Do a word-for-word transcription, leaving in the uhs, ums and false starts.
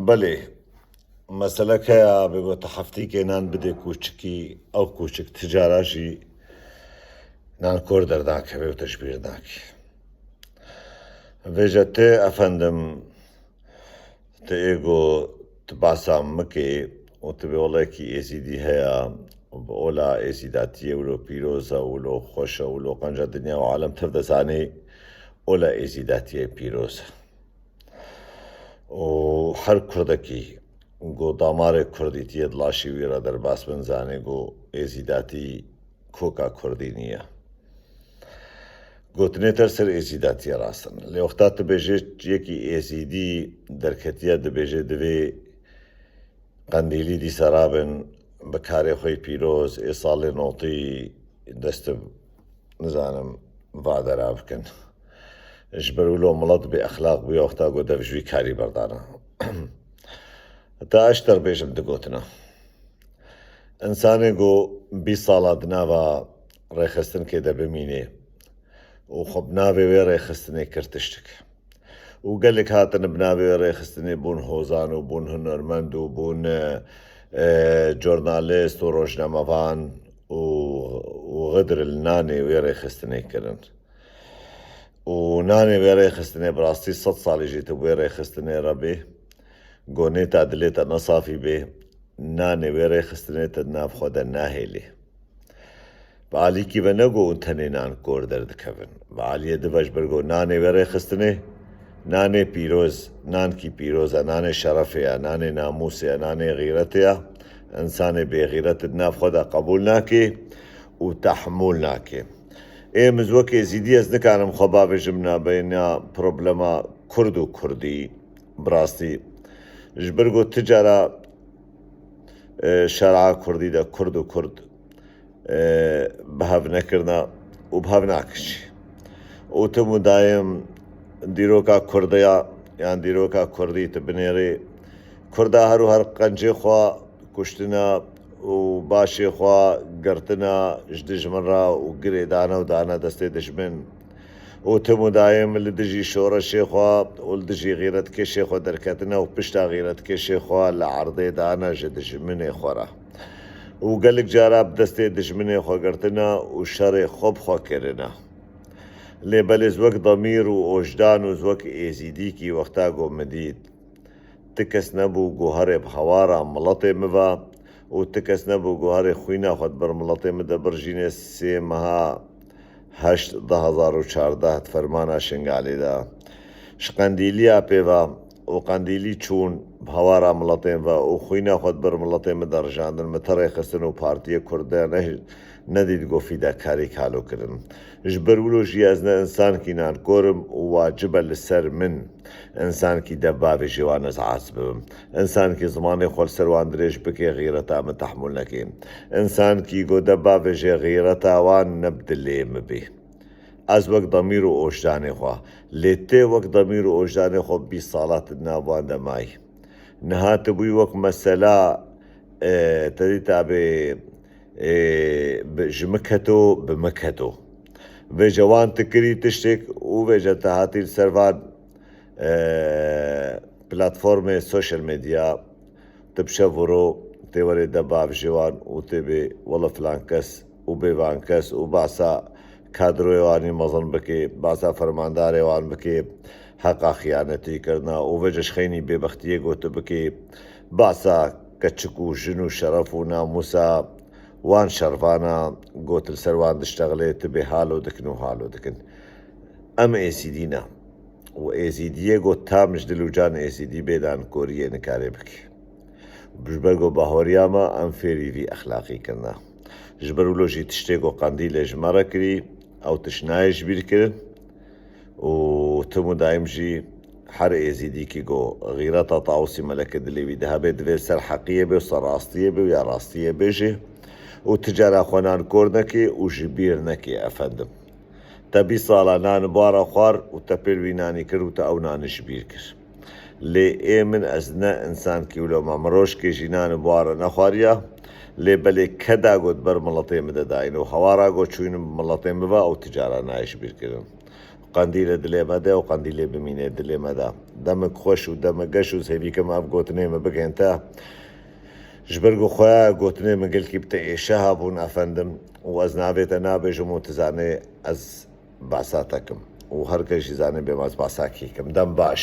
Belê, meselek heye, bêgo tu heftîkê nan bidê kûçikî, ew kûçik ti cara jî nankor dernakeve û te ji bîr nake. Vêje tê efendim, tu ê go tu behsa min bikê û tu bê welekî êzîdî heye û bi ola êzîdatiyê wilo pîroz e, wilo xweş e, wilo qenca dinya û alem tev dizanê, ola êzîdatiyê pîroz e. Û her kurdekî go damarê kurdîtiyê di laşê wî re derbas bin, zanê go êzîdatî koka kurdî niye. Gotinê te ser êzîdatiyê rast in. Lê wexta tu bêjê yekî êzîdî derketiye, dibêje divê qendîlî dîsa rabin bi karê xwe yê pîroz, ê salê notî dest bi, nizanim, vadera bikin. Ji ber wilo milet bê exlaq bûye, wexta ku dev ji wî karî berdana. Te eşter bêjim di gotina. Însanê ku bîst sala di nava rêxistinkê de bimînê û xwe bi navê wê rêxistinê kir tiştik. Û gelek hatin bi navê wê rêxistinê bûn hozan û bûn hunermend û bûn, e, e, jornalist û rojnamevan û, û xidir li nanê wê rêxistinê kirin. Û nanê wê rêxistinê bi rastî sed salî jî tu bi wê rêxistinê re bê, gonê te dilê te ne safî bê, nanê wê rêxistinê te di nav xwe de nahêlê. Bi alîkî ve ne go hûn tenê nan kor derdikevin. Bi aliyê di ve ji ber go nanê wê rêxistinê, nanê pîroz, nankî pîroz e, nanê şerefê ye, nanê namûsê ye, nanê xîretê ye. Însanê bêxîret di nav xwe de qebûl nake û tehmûl nake. Ê min wekî êzîdî ez nikarim xwe bavêjim nabeyna problema kurd û kurdî. Bi rastî, ji ber ku ti cara, e, şer'a kurdî de kurd û kurd, e, bi hev nekirina û bi hev nakin jî. Û tim û dayim dîroka kurdiya yan dîroka kurdî tu binêrî, kurda her û her qencê xwe kuştina û başê xwe girtina ji dijmin re û girê dane û dane destê dijmin. Û tim û dayim li dijî şoreşê xwe û li dijî xîretkêşê xwe derketine û pişta xîretkêşê xwe li erdê dane ji dijminê xwe re. Û gelek cara bi destê dijminê xwe girtine û şerê xwe bi xwe kirine. Lê belê ez wek demîr û ojdan û ez wek êzîdîkî wexta ku min dît, ti kes nebû ku herê bi hawara miletê min ve û ti kes nebû ku herê xwîna xwe di ber miletê min de birjînê. Sê meha heşt du hezar û çardeh di fermana Şingalê de ji qendîliya pê ve û qendîlî çûn bi hawara miletên ve û xwîna xwe di ber miletê min de rijandin, min te rêxistin û partiyê kurd de ne, nedît ku fîdekarî kalo kirin. Ji ber wilo jî ez ne însankî nankor im û wacib e li ser min însankî dev bavêjê wan ez hez bibim. Însankî zimanê xwe li ser wan dirêj bike, xîreta min tehmûl neke. Însankî ku dev bavêje xîreta wan ne bi dilê min bê. Ez wek demîr û ojdanê xwe, lê tê wek demîr û ojdanê xwe bîst sala tu di nav wan de mayî. Niha tu bûyî wek mesela, e, te dî tabê, e, bi, ji min keto, bi min keto. Vêce wan tu kirî tiştek û vêce tu hatî li ser van, e, platformê social media, tu bi şev û ro tê werê dev bavêjê wan û tê bê wele filan kes û bê van kes û behsa kadroyê wan ê mezin bikê, behsa fermandarê wan bikê, heqa xiyanetî kirina û vêce ji xeynî bêbextiyê got tu bikê, behsa keçik û jin û şeref û namûsa wan şervana got li ser wan diştexilê, tu bê halo dikin û halo dikin. Em êzîdî ne. Û êzîdiyê got tam ji dil û can êzîdî bê, nankoriyê nikare bike. Ji ber ku bahoriya me em fêrî vî exlaqî kirine. Ji ber wilo jî tiştê ku qendîlê ji me re kirî, ew tişt nayê ji bîr kirin. Û tim û daîm jî her êzîdîkî ku xîreta Tawusî Melekê dilê wî de hebe, divê ser heqiyê bê û ser rastiyê bê û ya rastiyê bêjê û ti cara xwe nankor neke û ji bîr neke efendim. Te bîst sala nan bi wan re xwar û te pêl wî nanî kir û te ew nanî ji bîr kir. Lê ê min, ez ne însankî wilo me mirojkê jî nan bi wan re nexwariya. Lê belê keda got ber miletê min de dayîn û hewara got çûyîn bi miletê min ve ew ti cara nayê ji bîr kirin. Qandîlê dilê me de û qandîlê bimîne dilê me de. Demik xweş û demik geş û hêvî kim ev gotinê min bigihên te. Ji ber ku xwe gotinê min gelkî bi te êşeha bûn efendim û ez navê te nabêjim û tu zanê ez behsa te kim. Û her kes jî zanê bêma ez behsa kî kim. Dem baş.